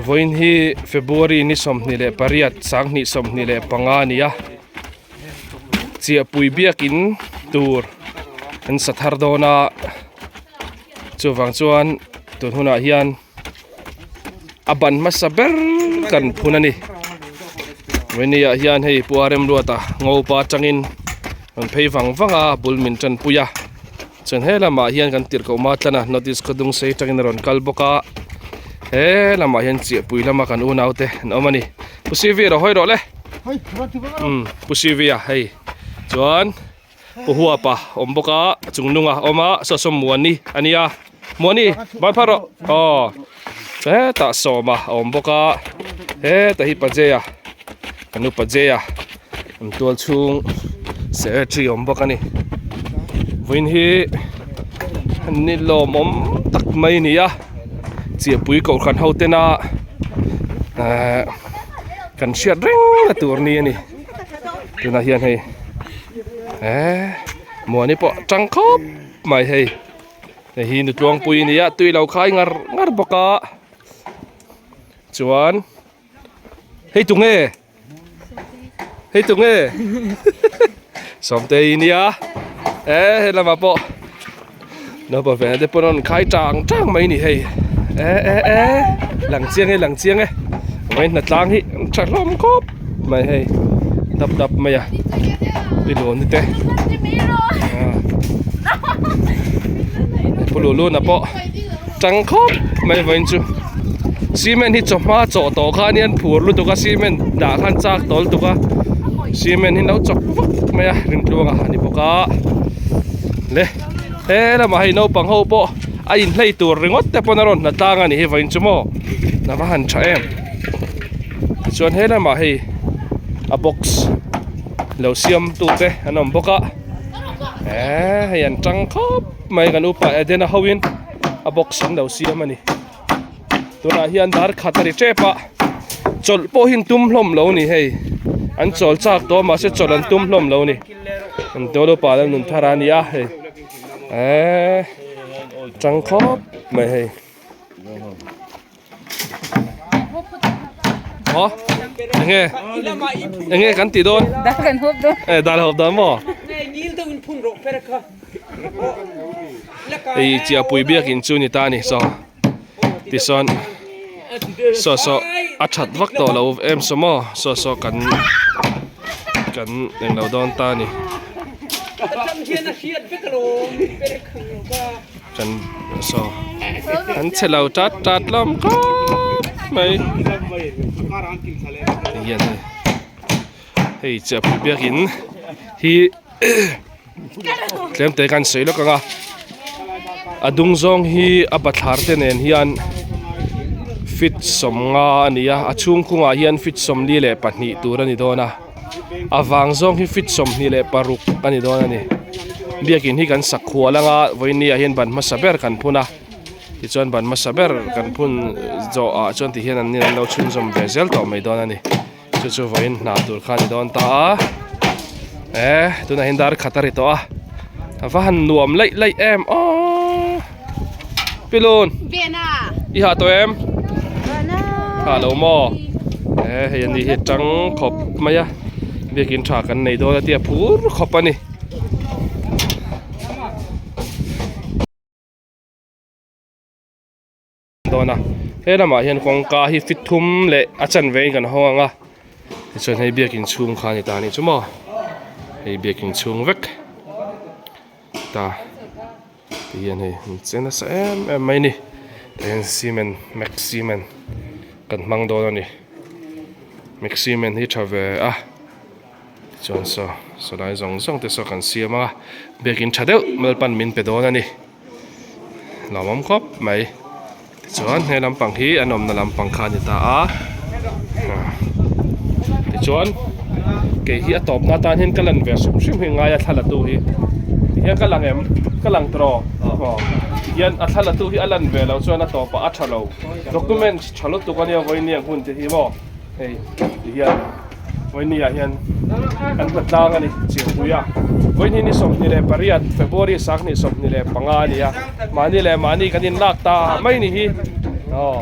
Vawiin hi February ni 28 2025 a ni a, Chiahpui biakin tur an sa thar dawn a, chuvang chuan tun hunah hian a ban hmasa ber kan phun a ni. Vawiin ah hian hei Pu Remruata Ngopa atangin rawn phei vang vang a bul min tanpui a. Chuan he lamah hian kan tirhkoh ma tlan a notice khaw dung sei atangin a rawn kal bawk a he lamah hian chiahpui lama kan unau te an awm a ni pu CV rawh hawi rawh le umm pu CV a hei chuan pu huapa awm bawk a chung nunga awm a saw saw muani a nia muani ban phar rawh aw hetah sawma a awm bawk a hetah hi paje a kan upa je a an tual chhung secretary awm bawk a ni vawiin hi ni lawmawm tak mai a ni a chiahpui kohhran ho tena ehh kan hriat reng na tur ni a ni tunah hian hei ehh muani pawh tang khawp mai hei. Hei hi nutluangpui a ni a tui lo khai ngar ngar bawk a chuan hei tunge hei tunge sawmtei a nia e he lamah pawh naupang ve te pawn an khai tang tang mai a ni hei e e e lang chiang e lang chiang e vawiin hnatlang hi an tha hlawm khawp mai hei dap dap mai a pilon te pu luluna pawh tang khawp mai vawiin chu cement hi chawhma chawh tawh khan hian phur lutuk a cement dah khan chak tawh lutuk a cement hi an lo chawk vak mai a rintluanga a ni bawk a le he lamah hei naupang ho pawh a inhlei tur ringawt te pawn a rawn hna tlang a ni hi vawiin chu maw a va han tha em. Tichuan he lamah hei a box lo siam tu te an awm bawk a eee hei an tang khawp mai kan upa Edena ho in a box an lo siam a ni tunah hian dar khat a ri tep a chawlh pawh hi an tum hlawm lo a ni hei an chawl chak tawh a mahse chawlh an tum hlawm lo a ni an tual upa lal nun thar a ni a hei eee tang khawp mai hei. Aw enge enge kan tih dawn dal kan hawp dawn e dal hawp dawn maw hei chiahpui biakin chu ni ta a ni saw tisawn saw saw a that vak tawh lo em saw maw saw saw kan kan englo dawn ta a ni. Kan saw an che lo tat tat lam khawp mai hian hei hei chiahpui biakin hi tlem te kan sawi lawk ang a a dung zawng hi a bathlar te nen hian feet sawmnga a ni a a chhung kungah hian feet 42 tur a ni dawn a. A vang zawng hi feet 26 a ni dawn a ni. Biakin hi kan sak khual anga vawiin ah hian ban hmasa ber kan phun a tichuan ban hmasa ber kan phun zawh ah chuan ti hian an ni an lo chhunzawm ve zel tawh mai dawn a ni. Chu chu vawiin hna tur kha a ni dawn ta a e tunah hian dar khat a ri tawh a a va han nuam laih laih em aww Pilun i hah tawh em? Hah lo maw? E hei ani hi tang khawp mai a biakin tha kan nei dawn a tia phur khawp a ni. Dawn a he lamah hian kawngka hi fit thum leh a chanve in kan hawng ang a tichuan hei biakin chhung kha a ni ta a nih chu maw hei biakin chhung vek ta. Ti hian hei an che nasa em em mai a ni tah hian cement max cement kan hmang dawn a ni max cement hi tha ve a tichuan saw saw lai zawng zawng te saw kan siam a biakin tha deuh Lalpan min pe dawn a ni lawmawm khawp mai tichuan he lampang hi an awmna lampang kha a ni ta a tichuan kei hi a tawpna atan hian ka lan ve hrim hrim hi ngai a thla la tu hi tihian ka lang em ka lang tawh aw tihian a thla la tu hi a lan ve loh chuan a tawpah a tha lo document tha lutuk ania vawiin ni ang hun te hi maw hei tihian. Vawiini ah hian kan hnatlang a ni Chiangpui a Vawiini ni 28 February 2025 a ni a mahni leh mahni kan inlak ta mai ni hi aw.